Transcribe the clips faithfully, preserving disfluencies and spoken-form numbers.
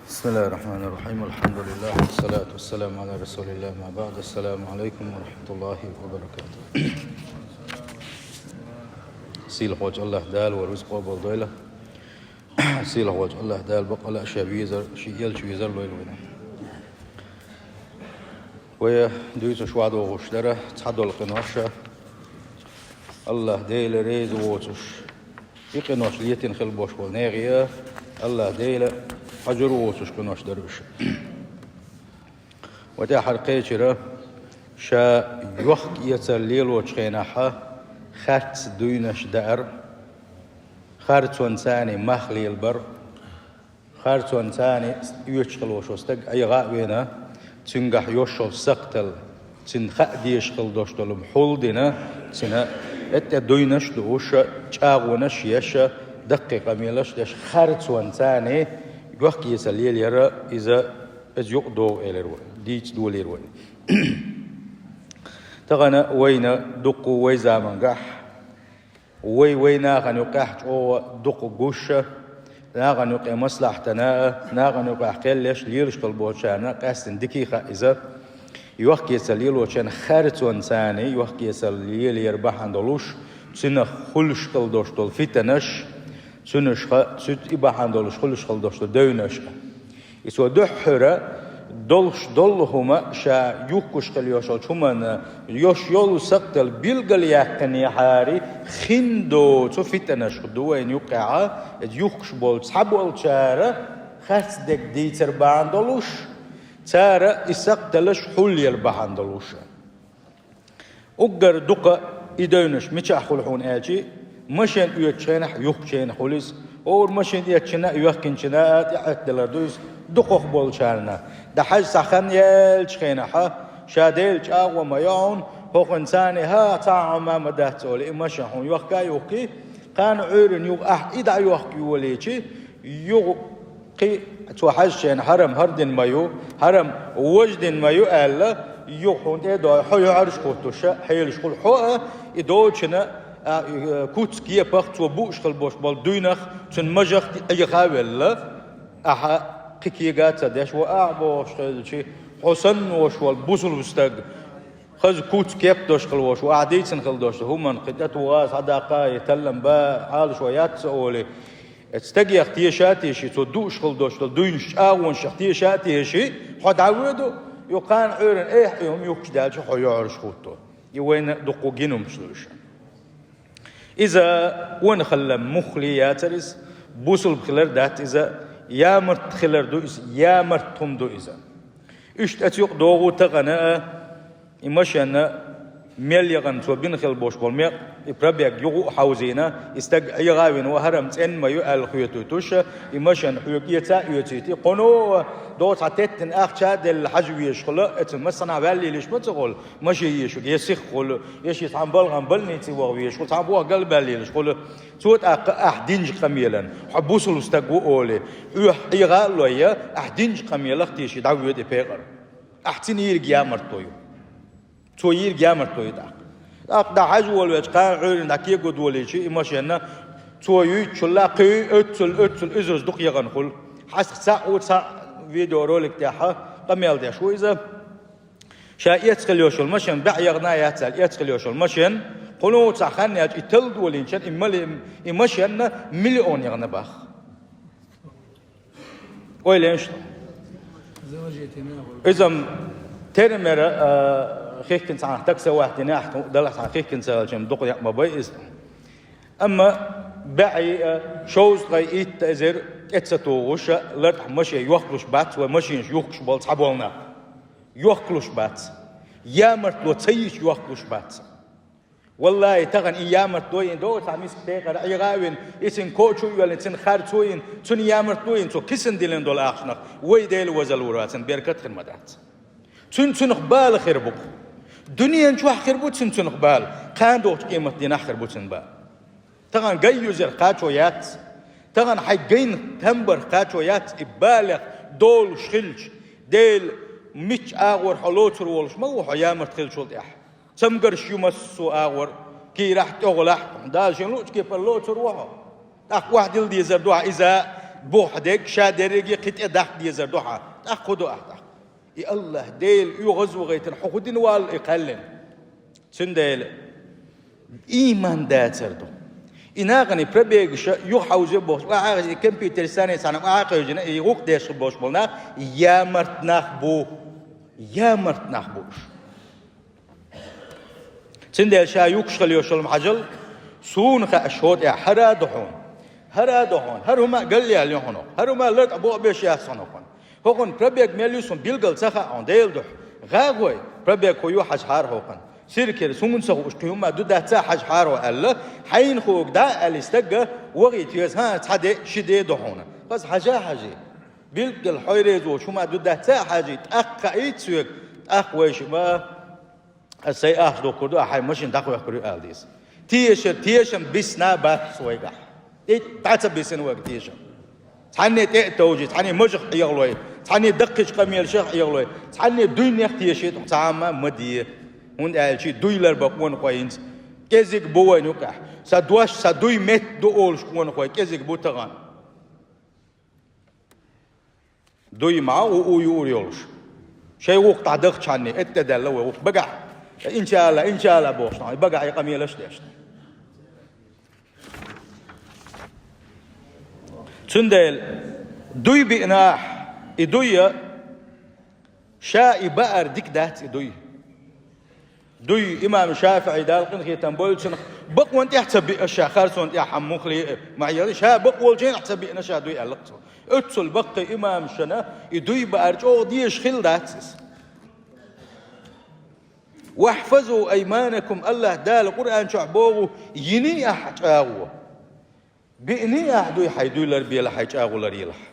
بسم الله الرحمن الرحيم. الحمد لله، والصلاة والسلام على رسول الله، ما بعد. السلام عليكم ورحمة الله وبركاته. Сийлахьволчу АллахӀ Дала вайн рузкъа къобалдойла. Сийлахьволчу АллахӀ Дала бакъ а шен везар, шен элча везар лойла вайна. Вай дуьйцуш вадогӀуш дара цхьадолу къинош, АллахӀ Дела реза воцуш, и къинош летийна хила болуш болу нехан а, АллахӀ Дела хьожур воцуш къинош дара уьш. Вай тӀаьххьара кхечира, ша йохка-эцар лелочу хенахь харц дуйнаш даар, харцонца царний мах лелабар, харцонца царний оьцуш хила волуш стаг Ӏеха а вина, цуьнгахь йолуш йолу сакхтал, цуьнан хаа дезаш хила долуш долу хьул а дина, цуьнан тӀе дуйнаш а дууш, чӀагӀонаш а еш, даккхий къамелаш а деш, харцонца царний йохка-эцар лелаяр иза, иза юкъа догӀу элира вай, дийца долийра вай. Тахана вайна дуккха а вай заманахь вай, вай нахана юкъахь чӀогӀа дукха гуш, нахана юкъе маслахьтана а, нахана юкъахь кхел еш лелаш хила болчарна къаьстина дика а хаьа иза. Йохка-эцар лелочарна харцонца царний йохка-эцар лелаяр бахьана долуш, цуьнах хуьлуш хила долуш долу фитанаш, цуьнашха, цуьнца и бахьана долуш хуьлуш хила долуш долу девнаш а. И цо дуьххьара долуш долу хӀума ша юхкуш хила йолуш йолчу хӀуманна йолуш йолу сакхтал билгалъяьккхинехьара, хин доцу фитанаш ду вайна юккъехь, иза юхкуш болу цхьаболчара харц дерг дийцар бахьана долуш, цара и сакхталаш хьулъяр бахьана долуш. Уггар дукха и девнаш мичахь хуьлу хьуна аьлчи, машен оьцучу хенахь юхкучу хенахь хуьлу иза. ХӀора машен эцначунна а, йохкинчунна а тӀеӀетталар ду иза дукхах болчарна. ДӀахьажа цхьа хан яьллачу хенахь, ша Делан чӀагӀо ма йо хьуна, хӀокхуьнца царний хӀа цхьа а хӀума ма дац олий, и машен хьуна йохка а юхкий, кхана Ӏуьйранна юха ахь и дӀайохка йолийчи, юха кхин цо хьаьжча хӀара-м хӀара дина ма ю, хӀара-м важа дина ма ю аьлла, юха хьуна тӀе а дой, хьо йоӀарш хӀуттуш, хьелаш хуьлу хьо а, и доцучунна, а, и, э, куц кепах цо бууш хила болуш болу дуйнах, цуьнан мажах Ӏеха а велла, ахьа кхин кега а ца деш, ва ахьа бохуш хилчи, хьо санна волуш волу бусулба стаг, хаза куц кеп долуш хила волуш ву, ахьа дийцина хила долуш, хӀуманна кхин тӀетуху а, схьадаккха а, я таллам ба, Ӏалашо яц ца олий, Эцу стагех теша а теший, цо дууш хила долуш долу дуйнаш чӀагӀонашех теша а теший, хьо дӀавоьду, юха кхана Ӏуьйранна, эхь, и хӀума юхкуш даьлча, хьо йоӀарш хӀутто. И вайна дуккха гина хӀумаш ду уьш. Иза къонахаллин муххале яцара иза, бусулба хилар дац иза, ямарт хилар ду иза, ямарт хӀума ду иза. Уьш тӀе цу юкъа догӀу тахана а, и машенна мел яхана цо бина хила болуш болу мекъ, и пробег юха а хьовзийна, и стаг Ӏеха а вина, ва хӀара-м цӀена ма ю аьлла хоьтуьйтуш, и машен хьоьга эца а оьцуьйтий, кхуьно а, доцу хьан теттина ахча а делла хьажа везаш хуьлу, эцу массанхьа ваьлла лелаш ма ца хуьлу, машен ешуьга, я сиха хуьлу, я ши цхьана балгӀан больнице ваха везаш хуьлу, цхьана боху галбаьлла лелаш хуьлу. Цо тӀаккха ахь динчу къамелан, хьо бусулба стаг ву олий, хьоьх Ӏеха а лой, ахь динчу къамелах теший дӀавоьду и пекъар. Ахь цуьнан йийриг ямарто ю. Цо йийриг ямарто ю тӀаккха. ТӀаккха дӀахьажа волавелча, кхана Ӏуьйранна дӀакего долийча и машенна, цо юьйцучул а кхин оццул, оццул уьзраз дукха яхана хуьлу. ХьастагӀа цхьаъ ву, цхьаъ видеоролик тӀехь къамел деш ву иза. Ша эцна хила йолуш йолу машен баьӀ яхана а яц аьлла, эцна хила йолуш йолу машен, кхуьно цхьа хан яьлча и талла долийначун, и мали-, и машенна миллион яхана боху. Ойла йо шу. Иза-м тера-мера, а, хихкина цхьана такса ваьхьдинехь, далахь цхьана хихкина ца хилча-м дукха некъ ма бай иза. Амма баьӀи, а, шовзткъе итт эзар тӀе ца тухуш, лартӀахь машен йохкалуш бац, вай машенаш юхкуш болу цхьаболу нах. Йохкалуш бац. Ямартло ца йича йохкалуш бац. Валлахи, тахана и ямартло йина, доцу цхьа миска декъара Ӏеха а вина, и цуьнан коча а йоьллина, цуьнан харцо а йина, цуьнан ямартло а йина, цо кисана диллина долу ахчанах, вай Дела везалур вац, цуьнан беркат хир ма дац. Цуьнан цунах бала хир бу-кх. Дуьнен чохь хир бу цуьнан цунах бала, кхана догӀучу къематдийнахь хир бу цуьнан бала. Тахана гай юьзъярх кхачо яц. Тахана хьайн гайна там барх кхачо яц, и балех долуш хилча, Дела мичча агӀор хьо лоцур волуш ма ву хьо ямарт хиллачул тӀаьхьа. Цамгарш ю массо а агӀор, кийрахь а, тӀехулахь а, Дала шен луъучу кепара лоцур ву хьо. ТӀаккха охьадилла дезар ду хьан иза, боху дег, ша дерриге кхин тӀе даккха дезар ду хьан. ТӀаккха хӀун ду ахь тӀаккха? И АллахӀ Дела оьгӀазвахийтина хьо хӀун дина валла и кхаьллина? Цундела иман дацар ду. И нахана пробегаш юха хьовза бохуш, охьа а хьежна, и компьютер санна цхьана охьа а хьежна, и гӀуллакх деш болуш болу нах ямарт нах бу. Ямарт нах бу уьш. Цундела ша юккуш хила йолуш йолу хьажал, суна хаьаш хӀо тӀехь хӀара а ду хьуна. ХӀара а ду хьуна. ХӀара хӀума а галъяьлла ю хьуна. ХӀара хӀума а лартӀехь боху беш яц хьуна хӀокхуна. ХӀокхуьнан пробег мел ю суна билггал ца хаьа хьуна, Делан дуьхьа. ГӀагӀой, пробег хӀун ю хьажахьара хьокхуьнан. Сиркера хӀуманца хууш, кхин хӀума а ду дац а хьажахьара хьо аьлла, хьайна хӀуга дӀа а аьлла стага, вахийта веза, хӀан, цхьа де, ши де ду хьуна. Хаза хьажа а хьажий. Билггал хьо реза волчу хӀума а ду дац а хьажий, тӀаккха хаийта соьга, тӀаккха вайша ма Аса сайн ахча духкур ду, ахь хьайн машина дӀахоьхкур ю ала деза. Тешар, тешам бисна бац вайгахь. И дӀа ца бисина вайга тешам. Цхьанне тӀе а товжий, цхьанне мажах хьехалой, цхьанне даккхийчу къамелашах хьехалой, цхьанне дуйнех теший, цхьа хӀума ма де. ХӀунда аьлча дуй ларбан къонахой хӀинца кӀезиг бу вайна юкъахь. Сан дош, сан дуй метта ду олуш къонахой кӀезиг бу тахана. Дуй ма у, у юур йолуш. Шайн вукху дӀадахчхьанний, эттӀедаьлла вай вукху багахь. Иншалла, иншалла бохуш нах, и багахь и къамелаш деш. Цундела дуй биъна ахь, и дуй а, ша и баар дика дац и дуй. Дуй, имам ШафиӀи, Дала къинхетам бойла цунах, бакъонан тӀехь ца биъна ша, харцонан тӀехь хьан муххале а ма хьехна, ша бакъ волчу хенахь ца биъна ша дуй аьлла-кх цо. Оццул баккхий имамашна и дуй баар чӀогӀа дезаш хилла дац иза. «Вахьфазу айманакум», АллахӀ Дала Къуръан чохь боху, йиний ахь чӀагӀо. Биъний ахь дуй, хьайн дуй ларбелахь, хьайн чӀагӀо ларъелахь.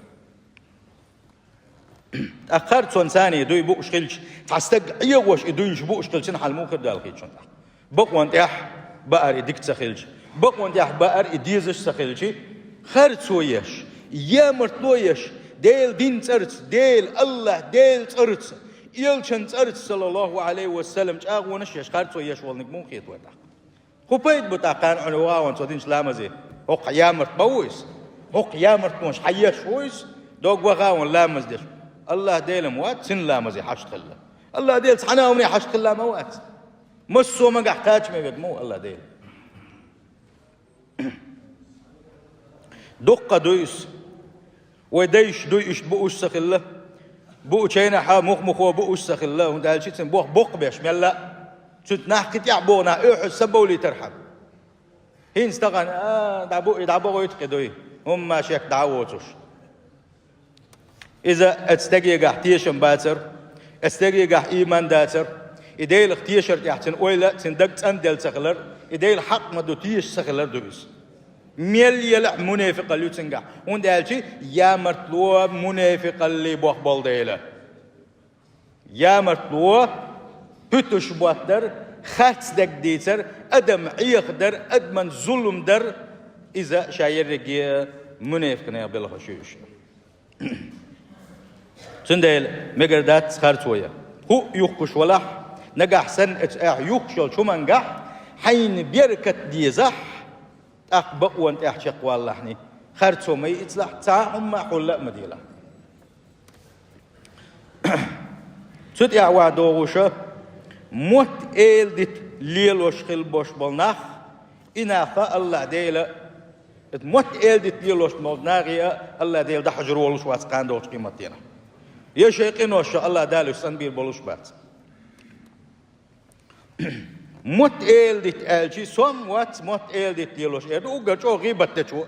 ТӀаккха харцонан царний дуй бууш хилча, цхьа стаг Ӏехош и дуйнаш бууш хилча, хьал муха хир ду аьлла хеташ ду тӀаккха. Бакъонан тӀехь баар и дика ца хилча, бакъонан тӀехь баар и дезаш ца хилча, харцо еш, ямартло еш, Делан дин цӀарца, Дела, АллахӀ, Делан цӀарца, элчан цӀарца, саллаллаху Ӏалайхи ва саллам, чӀагӀонаш еш, харцо еш волниг муха хета вай тӀаккха? ХӀун пайда бу тӀаккха кхана хьуна вахаван цо динчу ламазе? ХӀокху ямарт ма ву иза? ХӀокху ямартонаш хьан еш ву иза? Дог вахаван ламаз деш. АллахӀ Дела ма вац цуьнан ламазе хьашт хилла. АллахӀ Дела цхьана а хӀумане хьашт хилла ма вац. Массо а магахь кхачаме верг ма ву АллахӀ Дела. Дуккха дуй иза. Вай дайша дуй иштта бууш ца хилла. Буучу хенахь мух-мухо бууш ца хилла, хӀунда аьлча цуьнан бох боккха беш мелла а. Цуьнан нах кхин тӀехь боху нах оьхьаз ца бовлийтархьама. ХӀинца тахана, а, дӀабу и дӀабохуьйту кхин дуй, хӀумма шек дӀа а воцуш. Иза оцу стегегахь тешам бацар, оцу стегегахь ийман дацар, и Делах тешар тӀехь цуьнан ойла а, цуьнан даг цӀанделла ца хилар, и Делан хьакъ ма ду теша ца хилар ду иза. Мел елахь мунепикъалла ю цуьнгахь, хӀунда аьлча ямартло мунепикъалле бохбала дела. Ямартло пуьтуш боттар, харц дерг дийцар, адам Ӏехадар, адаман зулам дар, иза ша ерриге мунепикъ нехан белхаш ю уьш. Цундела мегар дац харцо ян. ХӀуъа юхкуш валахь, нагахь санна оцу ахь юхкуш йолчу хӀумангахь хьайна беркат дезахь, тӀаккха бакъонан тӀехь чекхвалалахьний, харцо ма йиъцалахь, цхьа а хӀумма а хьулла а ма делахь. Цу тӀехь ван догӀуша, мотт эладита лелош хила бош болу нах, и нах а АллахӀ Дела, мотт эладита лелош болу нахе а АллахӀ Дела дӀахьажур волуш вац кхана долчу къематдийнахь. Я шайн къинош АллахӀ Дала уьш цӀанбийр болуш бац. Мотт эладита аьлчи, сом вац мотт эладита лелош, эр ду уггар чӀогӀа гӀийбат дечо.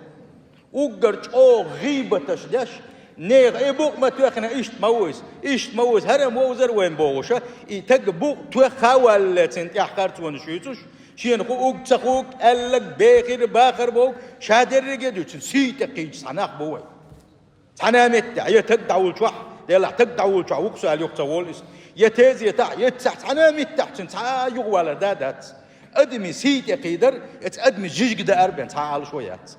Уггар чӀогӀа гӀийбаташ деш, нехан и букъ ма тоьхна, иштта ма ву иза, иштта ма ву иза, хӀара ма вовзара вайн бохуша, и таг букъ тоьхха а валлале цуьнан тӀехь харцонаш юьйцуш, шена хууг ца хууг, аьллаг бехира бахар боху, ша дерриге а дуьйцу, сий тӀе кхийча цхьа нах бу вай. Цхьана а меттехь, я таг дӀавулчохь, делахь таг дӀавулчохь вукху сал юха ца волу иза, я тезетахь, я цхьаьхь цхьана а меттехь цуьнан цхьа а юхавалар да а дац. Адамийн сий тӀе кхийдар, эца адамийн жижиг даар бен цхьа а Ӏалашо яц.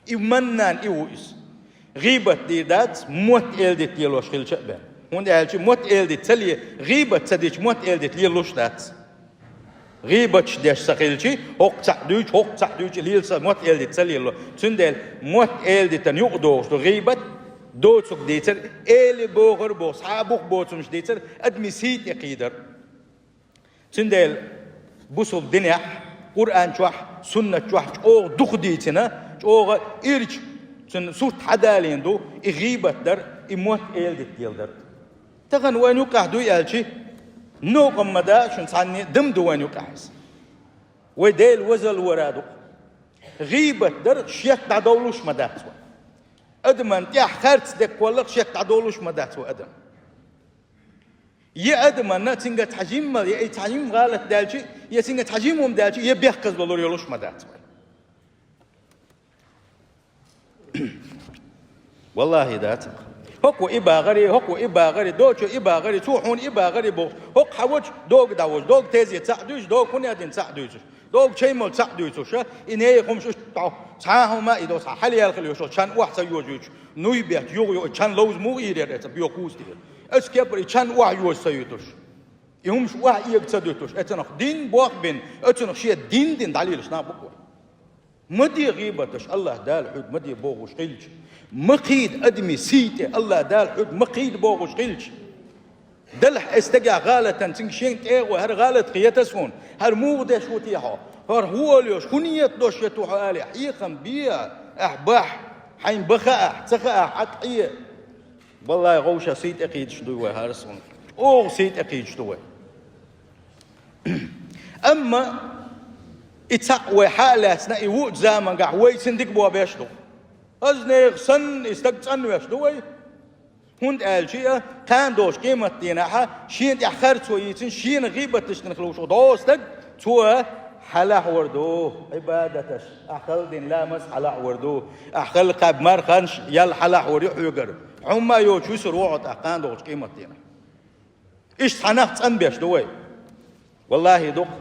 И маннан и ву иза. ГӀийбат дийр дац, мотт эладита лелош хилча а бен. ХӀунда аьлча мотт эладита ца ле, гӀийбат ца дича мотт эладита лелуш дац. ГӀийбаташ деш ца хилча, хӀокху цхьаъ дуьйцу, хӀокху цхьаъ дуьйцу, лела сан мотт-эладита ца лело. Цундела мотт-эладитан юкъадогӀуш ду гӀийбат, доцург дийцар, эли бохур боху, схьа а бух боцурш дийцар, адамийн сий тӀе кхийдар. Цундела бусулба динехь, Къуръан чохь, суннат чохь чӀогӀа дукха дийцина, чӀогӀа ирча, цуьнан сурт хьадалийна ду, и гӀийбат дар, и мотт-эладита леладар. Тахана вайна юкъахь дуй аьлча, новкъа ма дац шуна цхьанне, дам ду вайна юкъахь иза. Вай Делан везаллора ду. ГӀийбат дар шек дӀадовлуш ма дац вай. Адаман тӀехь харц деккхоллакх шек дӀадовлуш ма дац вай адам. Я адаманна цуьнга цхьа жимма, я и цхьа жимма гӀалат даьлча, я цуьнга цхьа жимма хӀума даьлча, я бехказло лур йолуш ма дац вай. Валлахи, дацахь. ХӀокхо и багӀаре, хӀокхо и багӀаре, дочо и багӀаре, цо хьуна и багӀаре бохуш. ХӀокху хьан вачу дог дӀавожу, дог тезе цхьаъ дуьйцуш, дог хӀунда дина цхьаъ дуьйцуш, дог чай мала цхьаъ дуьйцуш, и нехан хӀумаш уьш тӀо, цхьа а хӀума и до, цхьа хьалаялхалла йо шо, чан охьа ца йожуьйтуш, нуй бетташ, юха йо, чан ловза муха ийрера эца, бо кхуза тӀера. Эца кепара и чан охьа йожа ца юьтуш. И хӀумаш охьа эга ца дуьтуш, эцунах дин бох бина, эцунах шен дин дина дӀалелаш нах бу-кх вай. Ма де гӀийбаташ, АллахӀ Дала хьоьга ма де бохуш хилча. Ма кхийда адамийн сий тӀе, АллахӀ Дала хьоьга ма кхийда бохуш хилча. Делахь и стагехь гӀалатан, цуьнга шен тӀе а гӀой, хӀара гӀалат хета суна, хӀара муха деш ву те хьо, хӀара хӀун олуш, хӀун нийят долуш ву хьо алий, хьехам бе, ахь бахь, хьайна бан хаахь, ца хаахь, хьакъ хье. Валлай, гӀовша сий тӀе кхийдаш ду вай хӀара суна. ЧӀогӀа сий тӀе кхийдаш ду вай. Амма и цхьаъ вай хьа а лаьцна, и вуучу замангахь вай цуьнан дика бобеш ду. Хаза нехан санна и стаг цӀанвеш ду вай. ХӀунда аьлча а, кхана долчу къематдийнахьа шена тӀехь харцо йийцина, шена гӀийбаташ дина хилла ву шух догӀу стаг, цо хьалахьор ду, Ӏибадаташ, ахь хала дина ламаз хьалахьор ду, ахь хала кхаьбна марханаш ял хьалахьор ю хьоьгара. Хьумма а йоцуш вуьсур ву хьо тӀаккха кхана долчу къематдийнахь. Иштта цхьа нах цӀанбеш ду вай. Валлахи, дукха.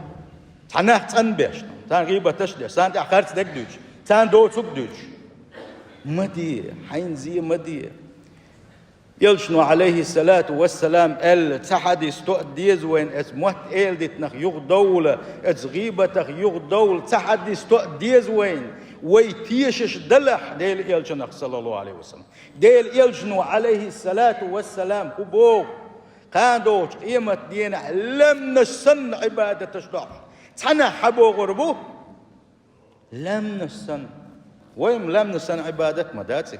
Цхьа нах цӀанбеш ду. Царна гӀийбаташ а деш, царна тӀехь харц дерг а дуьйцуш, царна доцург а дуьйцуш. Ма де, хьайна зе ма де. Элчано, Ӏалайхиссалату вассалам, аьлла, цхьа хьадис тоъа деза вайна, эцу мотт-эладитанах юхадовла, эцу гӀийбатах юхадовла, цхьа хьадис тоъа деза вайна, вай тешаш далахь Делан Элчанах, саллаллаху Ӏалайхи ва саллам. Делан Элчано, Ӏалайхиссалату вассалам, хӀун боху? Кхана долчу къематдийнахь лаьмнаш санна Ӏибадаташ дохьуш цхьа нах хьабогӀур бу, лаьмнаш санна. Вайн лаьмнаш санна Ӏибадат ма дац и.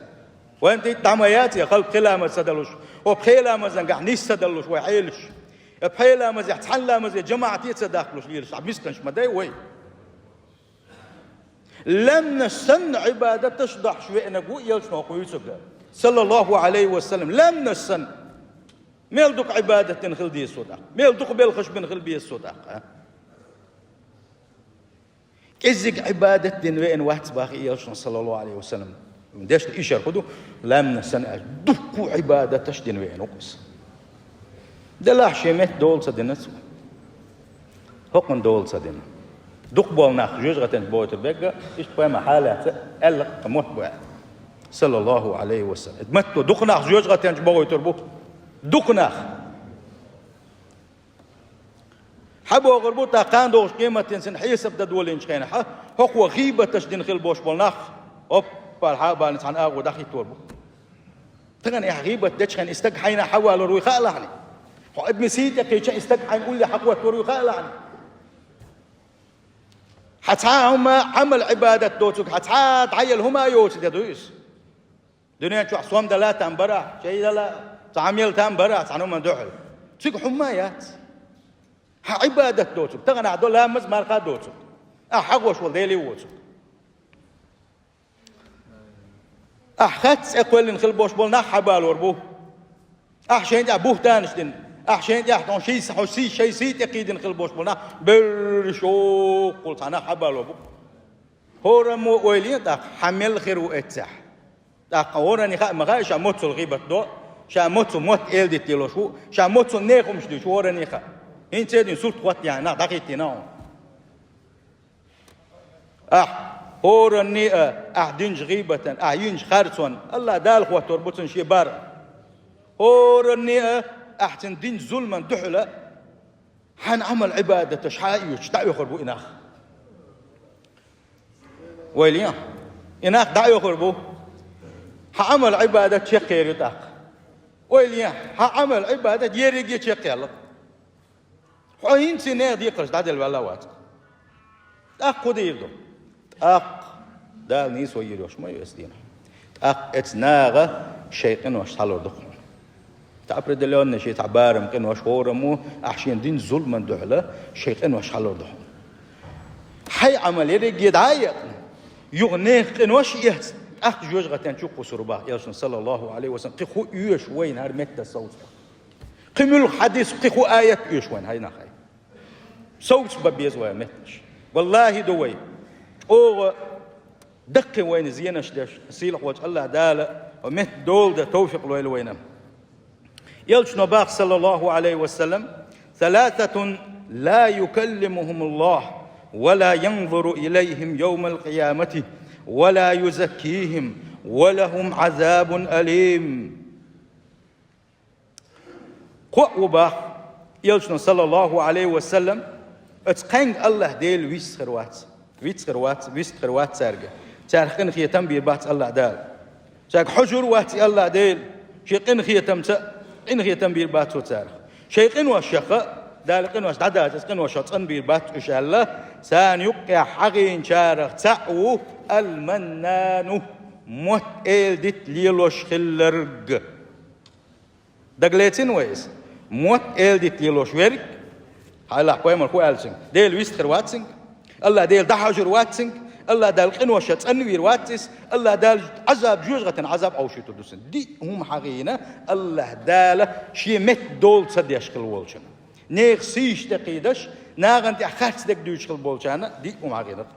Вайн тӀе дӀа ма яц и, халкъ пхи ламаз ца далуш, хӀо пхи ламазангахь нис ца далуш вай хьелаш. Я пхи ламазехь цхьана ламазе жамаӀате ца даккхалуш лелаш, цхьа мисканаш ма дай вай. Лаьмнаш санна Ӏибадаташ дохьуш веанарг ву Элчано кхуьйцург, саллаллаху Ӏалайхи ва саллам, лаьмнаш санна. Мел дукха Ӏибадат дина хила деза цо тӀаккха? Мел дукха белхаш бина хила беза цо тӀаккха? КӀеззиг Ӏибадат дина веана вац боху Элчано, саллаллаху Ӏалайхи ва саллам. Дешна ишар хӀун ду? Лаьмнаш санна аьлча, дуккха Ӏибадаташ дина веана ву-кх иза. Делахь шен метта дола ца дина цо. ХӀокхунна дола ца дина. Дукха болу нах жоьжахатенчу бохуьйтур берг а, иштта пайхамар хьалаца аьлла-кх мотт бу аьлла. Саллаллаху Ӏалайхи ва саллам. Метто дукха нах жоьжахатенчу бохуьйтур бу. Дукха нах. ХьабогӀур бу тӀаккха кхана долчу къематдийнахь хьесап дан долийначу хенахь, хӀокхо гӀийбаташ дина хила болуш болу нах, оппа, хьа а балийна цхьана агӀор дӀахӀиттор бу. Тахана ахь гӀийбат дечу хенахь и стаг хьайна хьавалор вуй хаалахьний? Хьо адамийн сий тӀе кхийча и стаг хьайна уллехь хьакхоттор вуй хаалахьний? Хьан цхьа а хӀума, Ӏамал-Ӏибадат доцург, хьан цхьа а дӀаелла хӀума а йоцу де дуй иза? Дуьнен чохь сом дала там бара, чай дала, цхьа мел там бара, цхьана хӀуманна дуьхьал. Цуьнга хӀумма а яц. Хьан Ӏибадат доцург, тахана ахь до ламаз, марха доцург. Ахь хьагӀош волу Деле воцург. Ахь хатта цӀе кхоьллина хила болуш болу нах хьабалор бу. Ахь шайна тӀехь буьхтанаш дина. Ахь шайна тӀехь тхьуна ший, хьо сий, шайн сий тӀе кхийдина хила болуш болу нах берриш йоккхул цхьа нах хьабалор бу. ХӀораммо ойла е тӀаккха, хьан мел хир ву эццехь. ТӀаккха хӀоранне хаа ма хаьа, ша моццул гӀийбат до, ша моццул мотт-эладита лелош ву, ша моццул нехан хӀумаш дуьйцу хӀоранне хаа. ХӀинца а дуьйна сурт хӀоттаяьхьна нах дӀахӀиттийна хьуна. Ахь хӀоранне а, ахь динчу гӀийбатан, ахь йинчу харцонна, АллахӀ Дала хӀоттор бу цунна шен бар. ХӀоранне а, ахь цунна динчу зуламан дуьхьала, Хьан Ӏамал-Ӏибадаташ хьаоьцуш дӀаоьхур бу и нах. Вай ле, и нах дӀаоьхур бу. Хьан Ӏамал-Ӏибадат чекхъер ю тӀаккха. Вай ле, хьан Ӏамал-Ӏибадат ерриге чекхъяьлла. Хьо хӀинца нехан декхарш дӀаделла ваьлла вац. ТӀаккха хӀун дийр ду? ТӀаккха Дала нийсо йийр йолуш ма ю эс дийнахь. ТӀаккха эцу наха шайн къинош схьалур ду хьуна. Цхьа определённый шен цхьа барам, къинош, хӀораммо, ахь шена дина зуламан дуьхьала шайн къинош схьалур ду хьуна. Хьайн Ӏамал ерриге дӀа а екъна, юха нехан къинош а эцна, тӀаккха жоьжахатин чу кхуссур бу боху Элчано, саллаллаху Ӏалайхи ва саллам, кхин хӀун оьшу вайна хӀара меттан совцахь. Кхин муьлха хьадис, кхин хӀун аят оьшу вайна хьайна хьай. Совцабан беза вай меттанаш. Валлахи, ду вай чӀогӀа даккхий вайна зенаш деш, сийлахь волчу АллахӀ Дала ва метта дола дан товфикъ лойла вайна. Элчано боху, саллаллаху Ӏалайхи ва саллам: «ثلاثة لا يكلمهم الله ولا ينظر إليهم يوم القيامة ولا يزكيهم ولهم عذاب أليم». Кхоъ ву боху Элчано, саллаллаху Ӏалайхи ва саллам, оцу кхаьнга АллахӀ Дела вист хир вац, вист хир вац, вист хир вац цаьрга. Цаьрах къинхетам бийр бац АллахӀ Дала. Цаьрга хьожур вац и АллахӀ Дела, шен къинхетамца, къинхетам бийр бац Цо цаьрах. Шайн къиношех а, Дала къинош дӀадацӀа, иза къиношех цӀанбийр бац уьш аьлла, царна юккъехь хьахийначарах цхьаъ ву ал-маннану, мотт-эладита лелош хилларг. Дагалецина вай иза? Мотт-эладита лелош верг, хьалха пайхамар хӀун аьлла цуьнга? Дела вист хир вац цуьнга, АллахӀ Дела дӀахьожур вац цуьнга, АллахӀ Дала къиношех цӀанвийр вац иза, АллахӀ Дала Ӏазаб, жоьжахатин Ӏазаб Ӏовшуьйтур ду цунна. Диъ хӀума хьахийна АллахӀ Дала шен метта дола ца деш хилла волчунна. Нехан сийсаз тӀекхийдаш, нахана тӀехь харц дерг дуьйцуш хилла болчарна диъ хӀума хьахийнарг.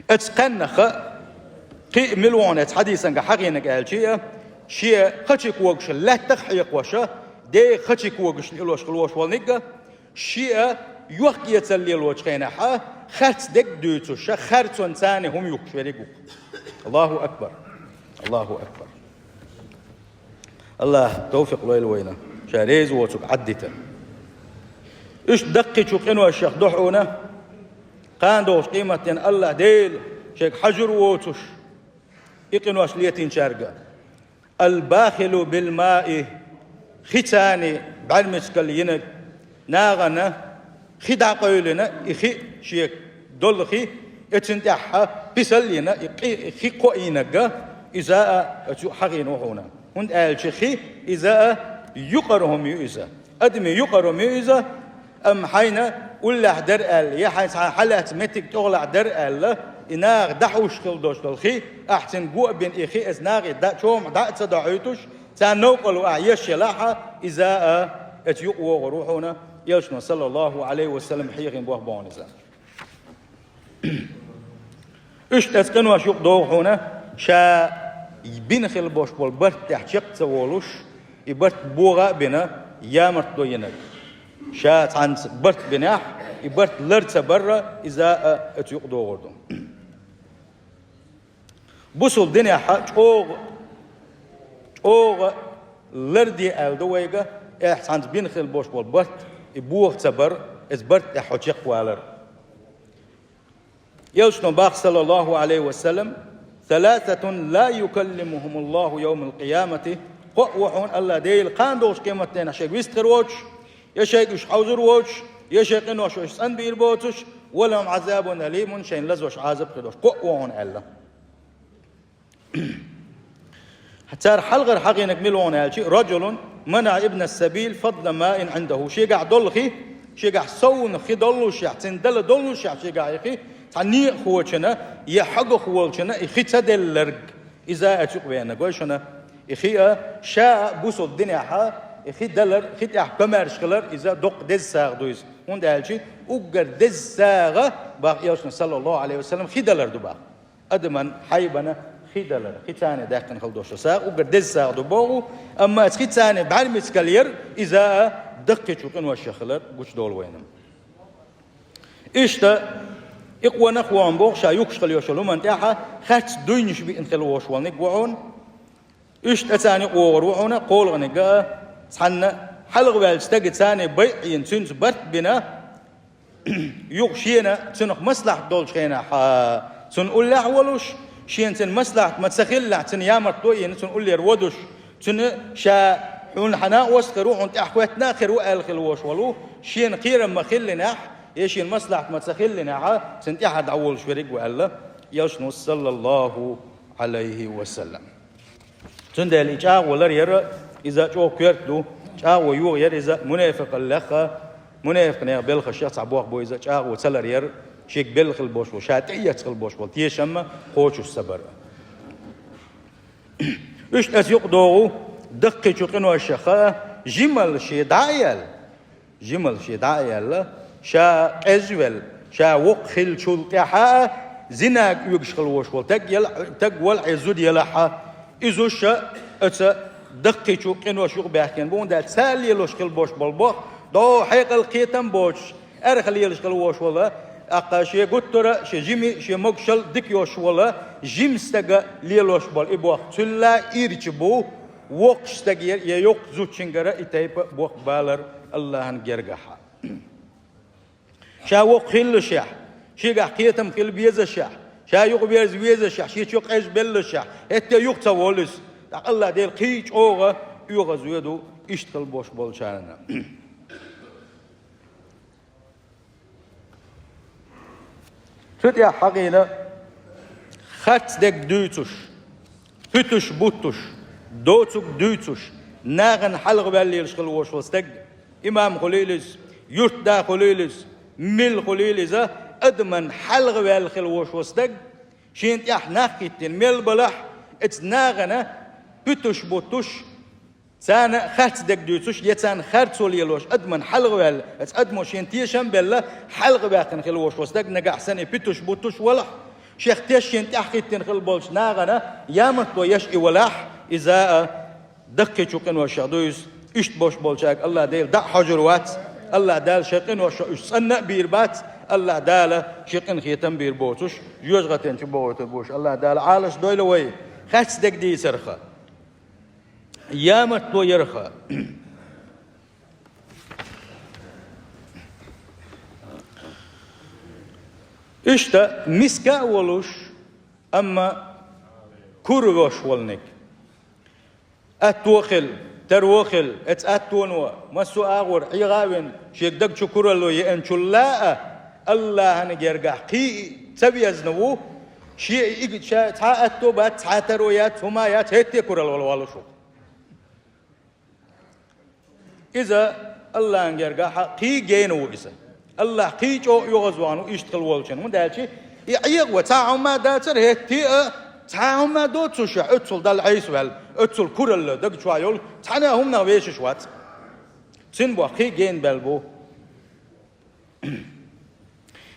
Оцу кхаьннах кхин а мила ву хьуна оцу хьадисангахь хьахийнарг аьлча а, шен кхачий когаш лаьттах а хьекхош, деха кхачий когашна илош хилла волуш волниг а, шен йохк-эцар лелочу хенахь харц дерг дуьйцуш, харцонца царна хӀума юхкуш верг ву-кх. Аллаху акбар! Аллаху акбар! АллахӀа товфикъ лойла вайна Ша реза воцург Ӏаддита. Иштта даккхийчу къиношех ду хьуна, кхана долчу къематдийнахь АллахӀ Дела шайга хьожур воцуш, и къинош летийначаьрга: «Ал-бахилу бил-маи», хи царна бӀаьрмецкалла йинарг, нахана хи дӀакъевлина, и хи шега долу хи, и цуьнан тӀехь писал а йина, и къи-, хи кхоийнарг, иза а оцу юкъа хьахийна ву хьуна. ХӀунда аьлча хи, иза а юкъара хӀума ю иза. Адамийн юкъара хӀума ю иза, амма хьайна уллехь дара аьлла, я хьайн цхьа хьалаьцна меттиг тӀехулахь дара аьлла, и наха дӀахьуш хилла долуш долу хи, ахь цуьнан го а бина, и хи оцу нахе дӀа-, чомах дӀа а ца дохьуьйтуш, царна новкъарло ахь еш елахь, иза а оцу юкъа вогӀур ву хьуна, Элчано, саллаллаху Ӏалайхи ва саллам, хьехийна боху боху иза. Иштта оцу къинош юкъа догӀу хьуна, ша бина хилла болуш болу барт тӀехь чекх ца волуш, и барт богӀа а бина, ямартло йинарг. Ша цхьаьнца барт бинехь, и барт лар ца барра, иза а оцу юкъа догӀур ду. Бусалба динехь чӀогӀа, чӀогӀа ларде аьлла ду вайга, эхь, цхьаьнца бина хилла болуш болу барт, и богӀа ца бар, иза барт тӀехь хьо чекхвалар. Элчано боху, саллаллаху Ӏалайхи ва саллам: «Саласатун ла юкаллимухумуллаху йовмал-къиямати». Кхоъ ву хьуна АллахӀ Дела кхана долчу къематдийнахь шайга вист хир воцуш, я шайга уьш хьовзур воцуш, я шайн къиношех уьш цӀанбийр боцуш, «ва лахум Ӏазабун алимун», шайна лазош Ӏазап хир долуш. Кхоъ ву хьуна аьлла. Цара хьалхара хьахийнарг мила ву хьуна аьлча, «Раджулун манаӀа ибнас-сабил фадла маин Ӏиндаху». Шегахь долу хи, шегахь совнаха хи доллушехь, цуьнан дала доллушехь, шегахь и хи, цхьа некъахочунна я хьагах волчунна и хи ца делларг, иза а оцу юкъа веанарг ву шуна. И хи а, ша а бусалба динехь, и хи далар, хи тӀехь комаьрша хилар, иза доккха деза сагӀа ду иза. ХӀунда аьлча уггар деза сагӀа, боху Элчано, саллаллаху Ӏалайхи ва саллам, хи далар ду боху. Адаман хьайбана хи далар, хи царна даьккхина хила долуш долу сагӀа, уггар деза сагӀа ду боху, амма оцу хи царна бӀаьрмецкалла яр, иза а даккхийчу къиношех хилар гучудолу вайна. Иштта, и къонах ву хьуна боху ша юхкуш хила йолуш йолу хӀуманна тӀехь харц дуйнаш биъна хила волуш волниг ву хьуна. Иштта царна юкъа вогӀур ву хьуна кхоалгӀаниг а, цхьанна хьалха ваьллачу стагаца байъина, цуьнца барт а бина, юха шена цунах маслахьат долчу хенахь, а, цунна уллехь а волуш, шена цуьнан маслахьат ма ца хиллехь, цуьнан ямартло а йина, цунна уллера водуш, цуьнан ша хьуна хьан накъост а хир ву, хьуна тӀаьхьахӀоьттина а хир ву аьлла хила волуш волу, шена кхерам ма хиллинехь, я шена маслахьат ма ца хиллинехь, цуьнан тӀаьхьа дӀаволуш верг а ву аьлла, Элчано, саллаллаху Ӏалайхи ва саллам. Цундела и чӀагӀо лар яра, иза чӀогӀа коьрта ду, чӀагӀо йогӀу яра иза мунафикъаллеха, мунафикъ нехан белхашех цхьа бохам бу иза, чӀагӀо ца лар яра, шега белла хила болуш болу, ша тӀеэцна хила болуш болу тешам кхочуш ца бара. Иштта аса юкъадогӀу даккхийчу къиношех хаа, жималла шен дӀа а яьлла, жималла шен дӀа а яьлла, ша къежвелла, ша воккха хиллачул тӀаьхьа а, зинага оьгуш хила волуш волу стаг яла-, стаг вала хье зуда ялахь а, иза уьш а оцу даккхийчу къинош юкъабаьхкина бу, хӀунда аьлча цара лелош хила болуш болу бохам, дӀо хьекъал кхетам боцуш, аьрха лелаш хила волуш волу, тӀаккха шен гуттара а, шен жимма а, шен могушалла а дика йолуш волу, жима стага лелош болу и бохам цул а ирча бу, воккхачу стагера я йоккха зудчуьнгара и тайпа бохам балар Аллахьан гергахь. Ша воккха хиллашехь, шегахь кхетам хила безашехь, ша юкъаверза везашехь, шен чу къежбеллашехь, хӀетте а юха ца волу иза. ТӀаккха Аллахь Дела кхин а чӀогӀа оьгӀазвоьду иштта хила болуш болчарна. Цу тӀехь хьахийна харц дерг дуьйцуш, пуьтуш-буттуш, доцург дуьйцуш, нахана хьалха ваьлла лелаш хила волуш волу стаг, имам хуьлийла иза, юьртда хуьлийла иза, милла хуьлийла иза, адаман хьалха ваьлла хила волуш волу стаг, шена тӀехь нах хӀиттина мел балахь, оцу нахана пуьтуш-буттуш, царна харц дерг дуьйцуш, я царна харцо лелош, адаман хьалха ваьлла, оцу адамо шена тешам а белла, хьалха ваьккхина хила волуш волу стаг, нагахь санна и пуьтуш-буттуш валахь, шех тешна шена тӀаьхьахӀиттина хила болчу нахана ямартло еш и валахь, иза а даккхийчу къиношех ду иза, иштта болуш болчаьрга Аллахь Дела дӀа а хьожур вац, Аллахь Дала шайн къиношех уьш цӀанна а бийр бац, Аллахь Дала шен къинхетам бийр боцуш, жоьжахатин чу бохуьйтур бу уьш. Аллахь Дала Ӏалаш дойла вай харц дерг дийцарх, ямартло ярх. Иштта миска а волуш, амма кура вош волниг. Атто а хилла, таро а хилла, оцу аттоно массо а агӀор Ӏеха а вина, шега даг чу куралло еанчул а, Аллахьан гергахь кхин а ца везна ву, шен и иг-, ша цхьа а атто бац, цхьа а таро яц, хӀума яц, хӀетте а куралла вала волуш ву. Иза Аллахьан гергахь кхин а гена ву иза. Аллахь кхин а чӀогӀа оьгӀазвахна ву иштта хила волчун. ХӀунда аьлча и Ӏеха ван цхьа а хӀума дацара, хӀетте а цхьа а хӀума доцуш, оццул Далла Ӏеса ваьлла, оццул куралла даг чохь йолу, цхьана а хӀуманах вешаш вац. Цуьнан бохам кхин а гена баьлла бу.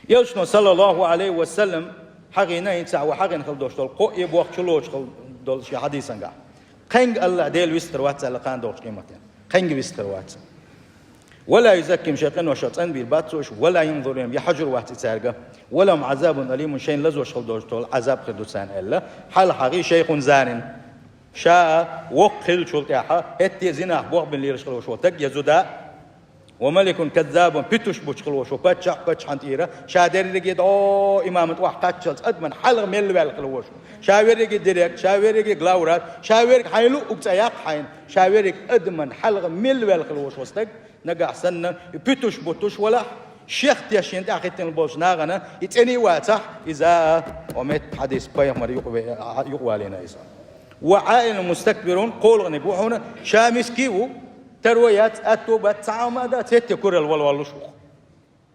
Элчано, саллаллаху Ӏалайхи ва саллам, хьахийна, хӀинца вай хьахийна хила долуш долу кхоъ бохам чулоцуш хила долу шен хьадисангахь. Кхаьнга Аллахь Дела вистхир вац аьлла кхана дохучу къематдийнахь. Кхаьнга вистхир вац. «Ва ла юзаккихим», шайн къиношах цӀанбийр бац цо уьш, «ва ла янзуру илайхим», я хьожур вац и цаьрга, «ва лахум Ӏазабун алимун», шайна лазош хила долуш долу Ӏазаб хир ду царна аьлла. Хьалха хьахий шайхун занин. Ша а воккха хиллачул тӀаьхьа, хӀетте а зинах бохбина лелаш хила волуш волу стаг я зуда, «ва маликун каззабун», пуьтуш буттуш хила волуш волу паччахь, паччахьан тӀера, ша дерриге дӀо имаман тӀехь кхаччалц адаман хьалха мел ваьлла хила волуш. Ша верриге директор, ша верриге главврач, ша верриге хьайн луъург цӀе яккха хьайна, ша верриге адаман хьалха мел ваьлла хила волуш волу стаг, нагахь санна, и пуьтуш буттуш валахь, шех тешна шена тӀаьхьахӀиттина болчу нахана и цӀена а вацахь, иза а, омет хьадис пайхамар юкъаве-, юкъавалийна иза. «Ва Ӏаилун мустакбирун», кхоалгӀаниг ву хьуна, ша миска а ву, таро яц, атто бац, цхьа а хӀума дац, хӀетте куралла вала волуш ву.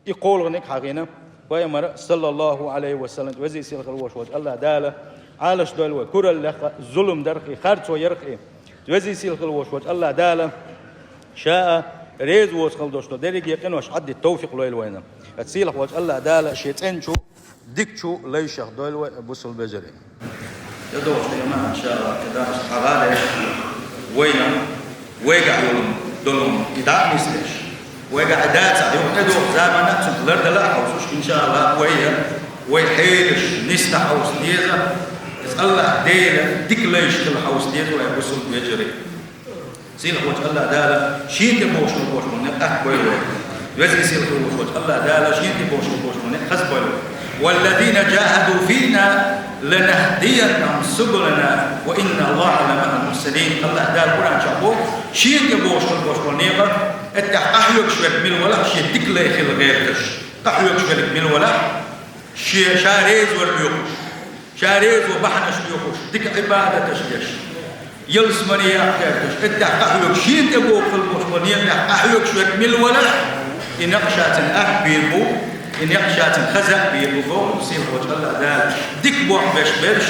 И кхоалгӀаниг хьахийна пайхамара, саллаллаху Ӏалайхи ва саллам, везий сийлахь хила волуш волчу Аллахь Дала Ӏалаш дойла вай, кураллех а, зулам дарх а, харцо ярх а, везий сийлахь хила волуш волчу Аллахь Дала ша а реза воцу хила долуш долу дерриге къинош Ӏаддита товфикъ лойла вайна. Сийлахь волчу Аллахь Дала шен цӀеначу дикачу лайшах дойла вай, бусалба вежарий. ТӀедогӀучу тема, иншааллахӀ, кхидӀа хьагӀ а деш, вайна, вайгахь йолу долу и дӀа а нисдеш, вайгахь и дацахь, юха тӀедогӀу заманна а цунах лардала а хьовсуш, иншааллахӀ, вай а, вай хьелаш нисдан хьовса деза, иза Аллахь Дела дика лайш хила хьовса деза вай, бусалба вежарий. Сийлахьчу АллахӀ Дала шен тӀе бохуш болчунна къахьегна бойла вай. Веза-сийлахь волчу АллахӀ Дала шен тӀе бохуш болчунна хаза бойла вай. والذين جاهدوا فينا لنهدينهم سبلنا وإن الله لمع المحسنين. АллахӀ Дала Къуръан чохь боху, шен тӀе бохуш болчунна, тӀехь къахьоьгуш верг мила валахь, шен дика лай хила гӀерташ. Къахьоьгуш верг мила валахь, шен, ша реза вар лоьхуш. Ша резо бахьанаш лоьхуш, дика Ӏибадаташ деш, ялсамане яккха гӀерташ, тӀехь къахьоьгуш, шен тӀе бохуш болчу некъехь къахьоьгуш верг мила валахь, и некъ ша цуьнан атта бийр бу, и некъ ша цуьнан хаза а бийр бу, боху сийлахьчу АллахӀ Дала. Дика болх беш берш,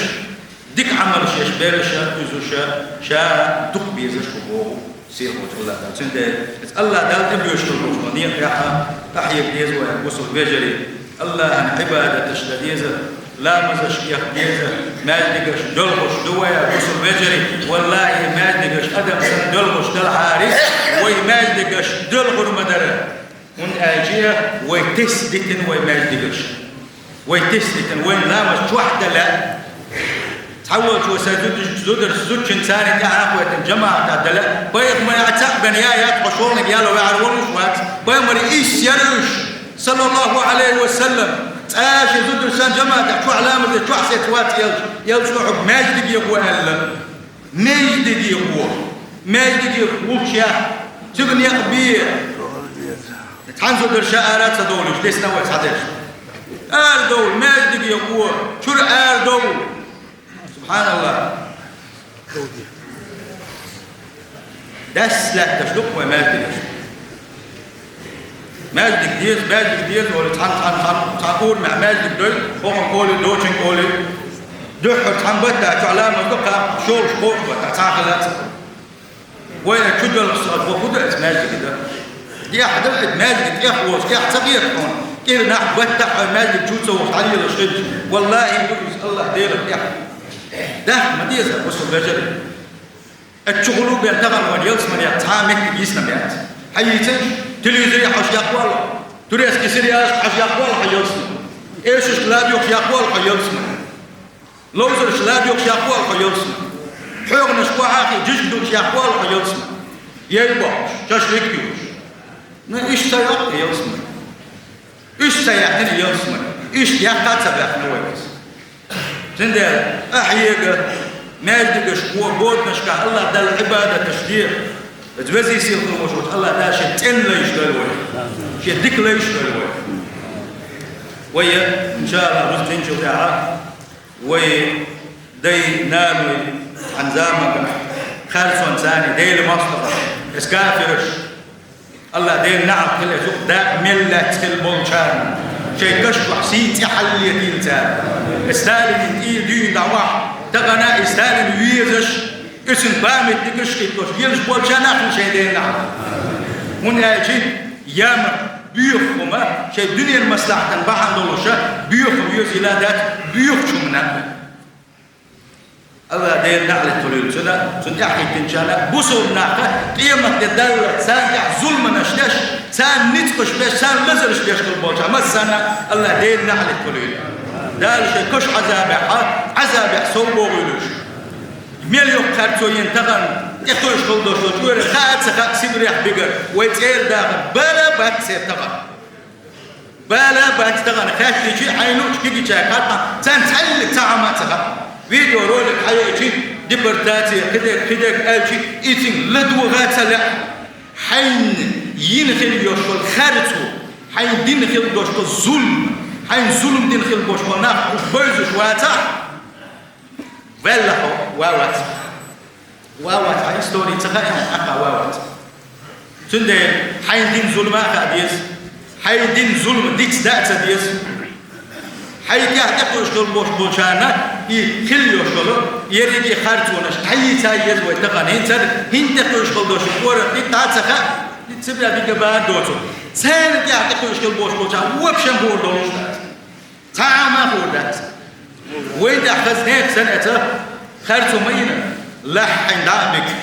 дика Ӏамалш еш берш, уьш ша, ша дукха безаш бу, боху сийлахьчу АллахӀ Дала. Цундела иза АллахӀ Дала тӀебоьжуш болчу некъехь къахьега деза вай, бусалба вежарий. АллахӀан Ӏибадаташ дан деза, ламазаш эха деза, маьждигаш доьлхуш ду вай, бусалба вежарий. ВаллахӀи, маьждигаш адам санна доьлхуш делахьара, вай маьждигаш доьлхур ма дара. ХӀунда аьлча вай тесна дитина вай маьждигаш. Вай тесна дитина, вайн ламаз чохь дан лаьа. Цхьаволчо сайн зударш, зударш зудчун царна тӀаьхьа а кхоьттина, жамаӀатехь дан лаьа. Пайхамар яц а бен я яц, хьо шолгӀаниг ял ваьхьар волуш вац. Пайхамар иштта яра уьш, саллаллаху Ӏалайхи ва саллам. Цкъа шен зударш санна жамаӀатехь чохь ламаз де, чохь сецна вац элча, элчано хьуна маьждиге гӀо аьлла. Маьждиге гӀо. Маьждиге гӀулчех, цуьнга некъ бе. Цхьана зударша ара ца довлуш, десна вай схьадерш. Ара довла, маьждиге гӀо, чуьра ара довла. СубхьаналлахӀ. Дас лаьтташ ду-кх вай маьждигаш. Маьждиг деза, маьждиг деза, олий, цхьана, цхьана, цхьана, цхьана урамехь маьждиг дой, хӀокхуьнан къоле, дочун къоле. Дуьххьара цхьана баттахь чохь ламаз до, кхаба шолгӀачу кхоъ баттахь цхьана хилац. Вайна чу доьлхуш сан боху ду аса маьждиге дан. Эхь дан, маьждиг тӀех воцу, эхь ца хета хьуна. КӀира нах баттахь хьайн маьждиг чу ца вохуш дӀалелаш хилча. ВаллахӀи, ду иза АллахӀ Делах тӀехь. Дахка ма деза, бусалба вежарий. Ас чухула бен тахана вайн ялсаманехь цхьа а меттиг йисна ма яц. Хьан йийцинчу, телевизоре хьожуш яккхавалла, турецкий сериалашка хьожуш яккхавалла хьо ялсамане. Эшашка лабоьхуш яккхавалла хьо ялсамане. Ловзарш лабоьхуш яккхавалла хьо ялсамане. ХьоьгӀанаш кхохьа а хиъна, жижиг дугуш яккхавалла хьо ялсамане. Яй бохуш, шашлык юуш. Ну, иштта ца йоккху ялсамане. Иштта ца яьккхина ялсамане. Иштта яккха а ца баьхкина вай иза. Цундела къахьега, маьждигашка гӀо, боданашкахь АллахӀ Далла Ӏибадаташ де. Иза веза-сийлахь волчу АллахӀ Дала шен цӀена лайш дойла вай. Шен дика лайш дойла вай. Вай, иншаАллахӀ, рузба динчул тӀаьхьа вай дай, наной, цхьана заманахь харцонца, Делан мостагӀашца, иза кафираш, АллахӀ Делан неӀалт хилла цу дакъа мел лаьцна хилла болчарна, шайн каш чохь сий, цӀе хьаллалетийла цара. Иза Сталинан тӀера дуьйна дӀавахь, тахана и Сталин везаш, иза цуьнан памятникаш а хӀиттош, лелаш болчарна а хилла шайн Делан неӀалт. ХӀунда аьлча ямарта, боьха хӀума, шайн дуьненан маслахьатан бахьана долуш, боьха хӀума оьзийла дац, боьхачу хӀуманна. АллахӀ Делан неӀалт хуьлийла цунна, цунна тӀаьхьахӀиттинчарна, бусалба нахана, къематде даллалц царна тӀехь зуламаш деш, царна ницкъаш беш, царна лазарш деш хилла болчарна массарна АллахӀ Делан неӀалт хуьлийла. Дала шайн каш Ӏазабехь, Ӏазабехь совбохуьйлуш. Мел йоккха харцо йина тахана, тӀекхуьуш хилла долуш долчу чкъуран хаа а ца хаьа Сибрехь бигар, вай цӀера дахар бала бац церан тахана. Бала бац тахана, хаьттичи хьайна луучу кегийчаьрга хатта, царна цхьаьллиг цхьа хӀума а ца хаьа. Видеоролик хьайоьйтичи, депортация, кхидерг, кхидерг аьлчи, и цуьнга ладогӀа а ца лаьа. Хьайна йина хилла йолуш йолу харцо, хьайна дина хилла долуш долу зулам, хьайна зулам дина хилла болуш болу нах бевзаш вацахь, ваьлла хьо, ва вац. Ва вац, хьан истори ца хаьа, хьан хьакха ва вац. Цундела хьайна дина зулам а хаа деза, хьайна дина зулам диц даа ца деза. Хьайн тӀехь тӀекхуьуш хилла болуш болчарна и хилла йолуш йолу ерриге харцонаш дӀайийца еза вай тахана. ХӀинца хӀинца тӀекхуьуш хилла долуш чкъуран дитта а ца хаьа, и Сибрехь бигар бан доцург. Царна тӀехь тӀекхуьуш хилла болуш болчарна вообще хӀора долуш дац. Цхьа а хӀума хӀора дац. Вайн тӀехь хаза нехан санна эца харцо ма йина, лахьа хьайна дӀа а бигна.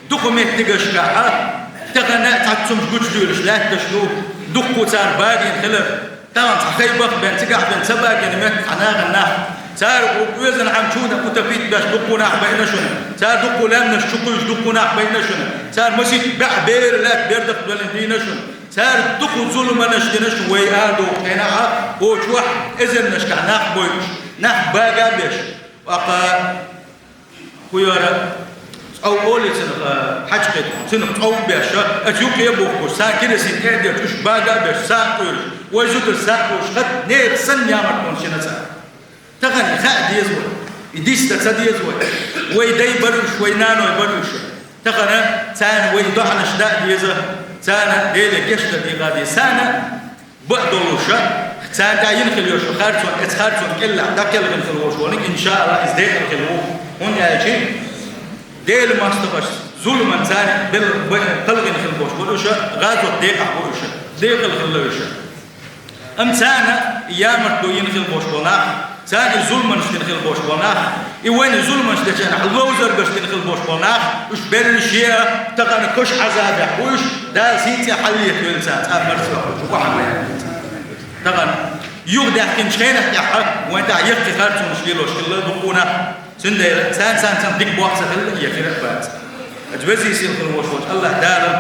Дукха меттигашкахь а, тахана а цхьацца хӀумнаш гучудевлаш лаьтташ ду, дуккха цара багийна хилар, тахана цхьа хай баха бен, цигахь бен ца багийна метта цхьа нахана нах Цара оьзан хӀама чу утопить беш дуккха нах байна шуна. Цара дуккха лаьмнаш чу кхуьйсуш дуккха нах байна шуна. Цара масийтта баьӀ бер лаьтта бердах долин дийна шуна. Цара дукха зуламаш дина шуна вай арадуху хенахьа, кхочохь эзарнашкахь нах бойуш, нах бага а беш. Аккха хӀу яра, цӀов олий цунах, хьачкхетахь, цунах цӀов беш, аса юкъе а бухкуш, сан керосин тӀе а деш, уьш бага а беш, сагӀа кхуьйруш, вай зударша сагӀа кхуьйруш, хатта нехан санна ямартлонаш йина цара. Тахана хаа деза вай, и диста ца деза вай. Вай дай бара уьш, вай наной бара уьш. Тахана царна вай доӀанаш даа деза, царна Деле гечдар дийгӀа деза. Царна баа долуша, царна тӀехь йина хила йолуш харцон, эца харцон кӀеллахь дӀакхелхина хила волуш волниг, иншааллахӀ, иза декъала хила ву. ХӀунда аьлча Делан мостагӀашца зуламан царна бел-, бе-, кхалхина хила болуш болу уьш, гӀазот декъахь бу уьш, декъала хилла уьш. Амма царна ямартло йина хила болуш болу нах, царна и зуламанаш дина хила болуш болу нах, и вайна зуламанаш дечарна ловзаргаш дина хила болуш болу нах, уьш берриш а тахана кхуьш Ӏазабехь бу уьш, Дала сийна цӀе хьаллетавелла царна, цкъа марсо хӀутту, охьа ма яхкина царна. Тахана юха даьхкинчу хенахь тӀехь вайн тӀехь яккхий харцонаш лелош хилла дуккха нах, цундела царна санна дика бохь ца хилла, я хира а бац. Аса везий сийлахь хила волуш волчу АллахӀ Дала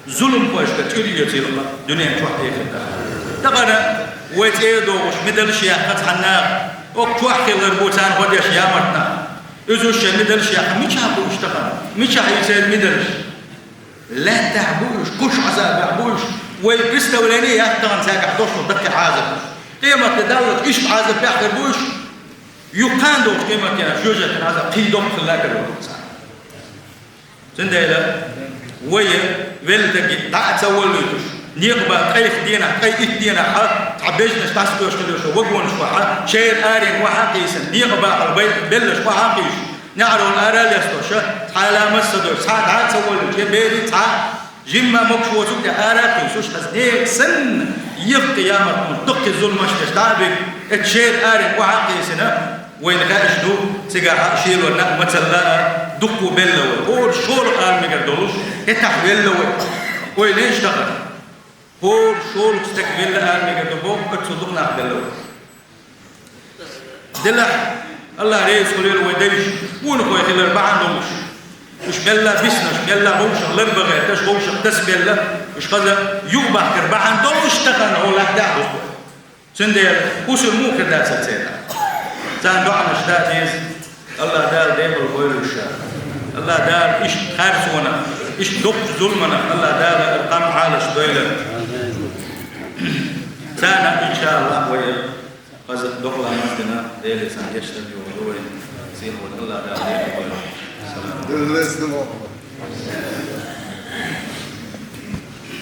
зуламхошка чӀир йоцийла дуьнен чохь, эхарт а. Тахана вай цӀе а догӀуш, медалш яьккха цхьанна, окху чохь хилар бу царна гӀо деш ямарт нах. Иза уьш шайн медалш яьккха, мичахь бу уьш тахана? Мичахь ю церан медалш? Лаьттахь бу уьш, кхуьш Ӏазабехь бу уьш. Вай представление яц тахана цаьргахь долуш даккхий Ӏазап. Къематде даллалц иштта Ӏазапехь хир бу уьш. Юха кхана долчу къематдийнахь жоьжахатин Ӏазап кхин доккха хилла хир ву царна. Цундела вай велла дерг дӀа а ца волуьйтуш, некъа бан ткъе итт денахь, ткъе итт денахь хьа, цхьа бежанаш дӀасадоьшуш хила йолуш вагонаш вахьа, шера аренга охьа а кхийсина, некъа бахьал бай-, беллаш охьа а кхийсуш, неӀарал ара а лестоша, цхьа а ламаз ца доьшуш, цхьа а дӀа а ца волуьйтуш, я берийн цхьа а жимма могуш воцург тӀе ара а кхийсуш, хьаза некъа санна, йихкъа ямарт, дуккхий зуламаш деш дӀа а бигна, эцу шера аренга охьа а кхийсина, вайна хаьаш ду, цигахь а шелонна а мацалла а дуккха белла вай. ХӀора шолгӀа ала мегар долуш, хӀетахь велла вай. Ойла еш тахана. ХӀора шолгӀа стаг велла ала мегар ду боху, оццул дукха нах белла вай. Делахь, АллахӀ реза хуьлийла вай девзаш, къонахой хилар бахьана долуш. Уьш белла биснарш, белла вовшах ларба гӀерташ, вовшах тасабелла, уьш хаза юхабахкар бахьана долуш тахана хӀо лаьттахь а бу. Цундела хӀусар муха хир дацара церан? Царна доӀанаш даа деза, АллахӀ Дала декъала бойла уьш. АллахӀ Дала иштта харцонах, иштта доккхачу зуламанах АллахӀ Дала къам Ӏалаш дойла. Царна, иншааллахӀ, вай хаза докъала мас дина, Деле сан гечдар йогӀу вай. Сийлахь волчу АллахӀ Дала декъала бойла. Салам.